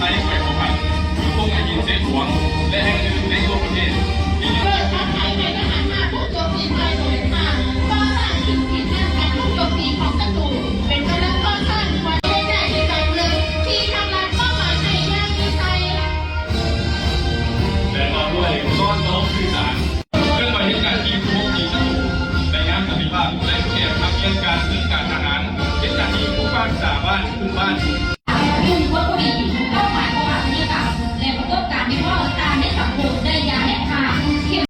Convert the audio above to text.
ໄປພົວພັນຢູ່ທົ່ວແຜ່ນດິນເຊກວາງ ແລະ ແຫ່ງອື່ນໃນທົ່ວປະເທດ ທີ່ຍັງ ເກີດປາກໄພໃນທະຫານ ຫ້າ ຜູ້ໂຈມຕີຝ່າຍຕົງກັນຂ້າມ ກໍ່ສ້າງຂຶ້ນຜິດນັດກັນຜູ້ໂຈມຕີຂອງສັດຕູ ເປັນກຳລັງກໍ່ສ້າງຕົວເລກໃຫຍ່ອີກກາງໜຶ່ງ ທີ່ທາງລັດມອບໝາຍໃຫ້ຢ່າງດີໃຈ ແລະ ວ່າດ້ວຍກ້ອນໂຕະສື່ສານ. ເຄື່ອນໄຫວເຮັດໜ້າທີ່ຜູ້ໂຈມຕີສັດຕູ ໃນງານສັນຕິພາບ ໃນຮູບແບບທຳນຽມການເມືອງການທະຫານ ເຮັດໜ້າທີ່ຜູ້ພິພາກສາບ້ານ ກຸ່ມບ້ານ